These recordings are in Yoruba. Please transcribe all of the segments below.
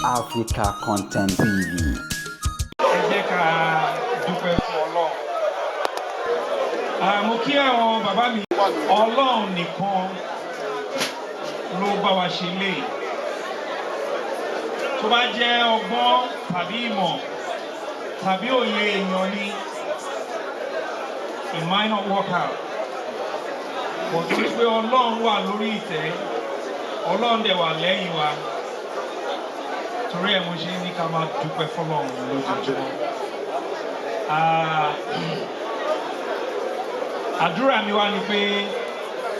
Africa Content TV. Ẹ jẹ́ ká dúpẹ́ fún Ọlọ́run. Mo kí àwọn bàbá mi. Ọlọ́run nìkan ló bá wa ṣe lé. Tó bá jẹ́ ọgbọ́n tàbí ìmọ̀ tàbí òye èèyàn ni, it might not work out. Kò tó pé Ọlọ́run wà lórí ìtẹ́, Ọlọ́run dẹ̀ wà lẹ́yìn wa. Torí ẹ̀ mo ṣe ní ká máa dúpẹ́ fọlọ́run lójoojúmọ́. Àdúrà mi wá ni pé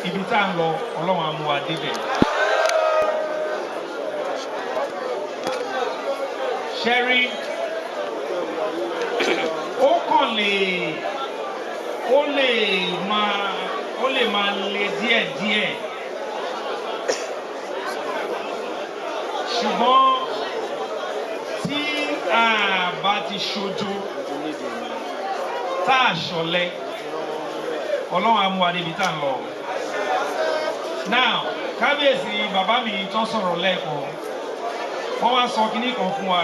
ibi tá à ń lọ, Ọlọ́run á mú wa débẹ̀. Ṣẹ́rí, ó kàn lè ó lè máa ó lè máa le díẹ̀díẹ̀, ṣùgbọ́n tí a bá ti ṣojo, tá a ṣọ̀lẹ, Ọlọ́run á mú wa débi tá à ń lọ. Now, kábíyèsí, bàbá mi tó sọ̀rọ̀ lẹ́ẹ̀kan, wọ́n wá sọ kinní kan fún wa.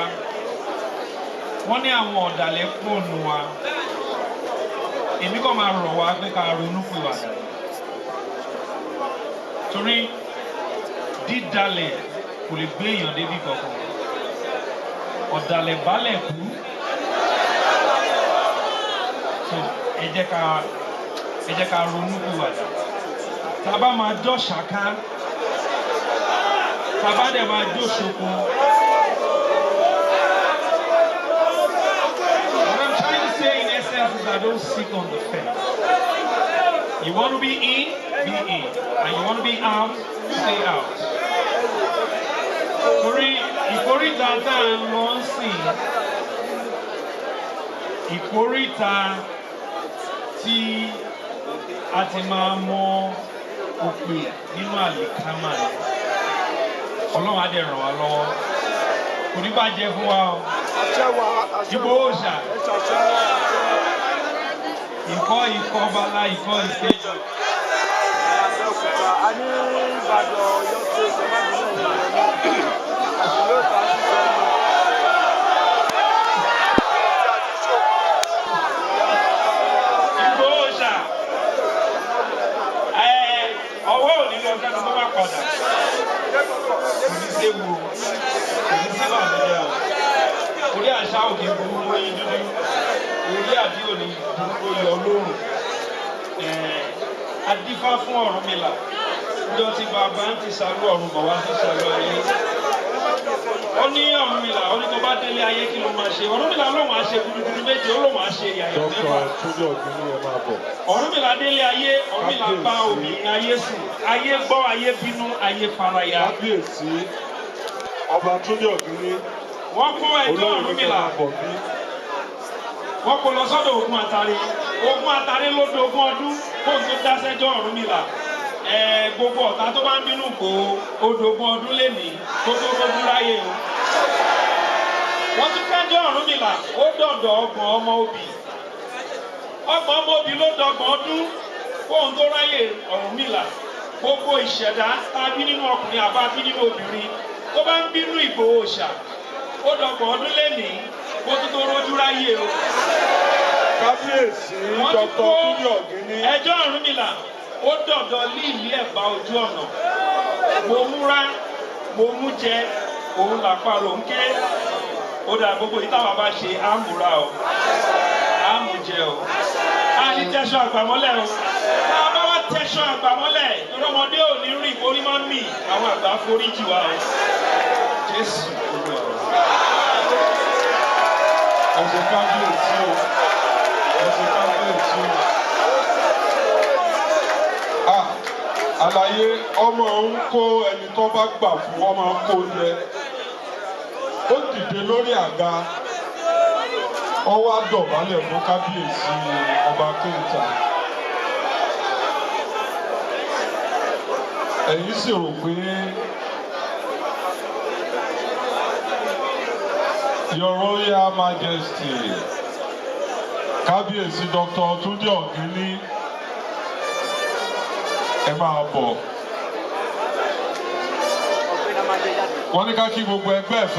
Wọ́n ní àwọn ọ̀dàlẹ̀ pọ̀ nù wa. Èmi kàn máa rọ̀ wá pé ká ronú pìwàdà, torí dídalẹ̀ kò lè gbé èèyàn débi kankan. Ọ̀dàlẹ̀ balẹ̀ kú. So ẹ jẹ́ ká ronú pìwàdà. Tá a bá máa jọ́ ṣàká, tá a bá dẹ̀ máa jó ṣoko. What I'm trying to say in essence is that don't sit on the fence. You want to be in, be in. And you want to be out, stay out. Torí ìkóríta tá à ń lọ ń sìn, ìkóríta tí a ti máa mọ òpè nínú àlìkámà ni. Ọlọ́run á dẹ̀ ràn wá lọ́wọ́. Kò ní bàjẹ́ fún wa o. Ìgbòho Òòṣà, ìkọ́ ikọ́ bala ìkọ́ ìkejì. A ní Ìbàdàn, Ọ̀yọ́ State, ẹ má bínú, ẹ̀yìn ìrìn àṣìlò ìta sísọ ni. Ìgbòho Òòṣà, ẹ ọwọ́ ò ní lọ sẹ́nu tó bá padà. Kò ní séwu o, kò ní sí bàmíjẹ́ o. Orí àṣà òkè burú oyin dúdú, orí àdí òní burú yọ lóòrùn. Adífá fún Ọ̀rúnmìlà níjọ́ tí bàbá ń ti sàlú ọ̀run bọ̀ wá sí sàlú ayé. Ó ní Ọ̀rúnmìlà, ó ní tó bá délé ayé, kí ló máa ṣe? Ọ̀rúnmìlà lóun á ṣe gudugudu méje, ó lóun á ṣe yàyà Dr. mẹ́fà. Túnjí Ọ̀gbìnní, ẹ máa bọ̀. Ọ̀rúnmìlà délé ayé, Ọ̀rúnmìlà bá obìnrin ayé sùn, ayé gbọ́, ayé bínú, ayé faraya. Kábíyèsí, Ọba Túnjí Ọ̀gbìnní, Wọ́n kó ẹjọ́ olóyè ní kẹ́ Ọ̀rúnmìlà, máa bọ̀ bí. wọ́n kó lọ sọ́dọ̀ Ògún Àtàrí. Ògún Àtàrí ló do 20 ọdún kó tó dáṣẹ́jọ́ Ọ̀rúnmìlà. Gbogbo ọ̀tá tó bá ń bínú kó o 20 ọdún lénìí kó tó rójú ráyè o. Wọ́n tún kẹ́jọ́ Ọ̀rúnmìlà, ó dọ̀dọ̀ 30 ọmọ obì. 30 ọmọ obì ló dọgbọ̀n ọdún kóhun tó ráyè Ọ̀rúnmìlà. Gbogbo ìṣẹ̀dá tá a bí nínú ọkùnrin àbá bí nínú obìnrin tó bá ń bínú Ìgbòho Òòṣà, ó dọgbọ̀n ọdún lénìí kó tó tó rójú ráyè o. Kábíyèsí, Wọ́n tún Dr. kó Túnjí Ọ̀gbìnní, ẹjọ́ Ọ̀rúnmìlà, ó dọ̀dọ̀ líìlí ẹ̀bá ojú ọ̀nà. Mo múra, mo mú jẹ, òun làparò ń ké. Ó dà, gbogbo yìí táwa bá ṣe, á múra o, á mú jẹ o, á ní tẹ́sán àgbàmọ́lẹ̀ o. Tá a bá wá tẹ́sán àgbàmọ́lẹ̀, ọmọdé ò ní rìn orí máa ń mì, àwọn àgbà foríjì wa o. Jésù Olúwa wa. Ẹ ṣe kábíyèsí o, ẹ ṣe kábíyèsí o. Ah, àlàyé ọmọ ń kó ẹni tó bá gbà fún ọmọ ń kó jẹ. Ó dìde lórí àga, ó wá dọ̀bálẹ̀ fún kábíyèsí Ọba Kéńtà. Ẹ̀yin sì rò pé Your Royal Majesty, Kábíyèsí Dr. Túnjí Ọ̀gíní, ẹ máa bọ̀. Wọ́n ní ká kí gbogbo ẹgbẹ́ ẹ̀fẹ́.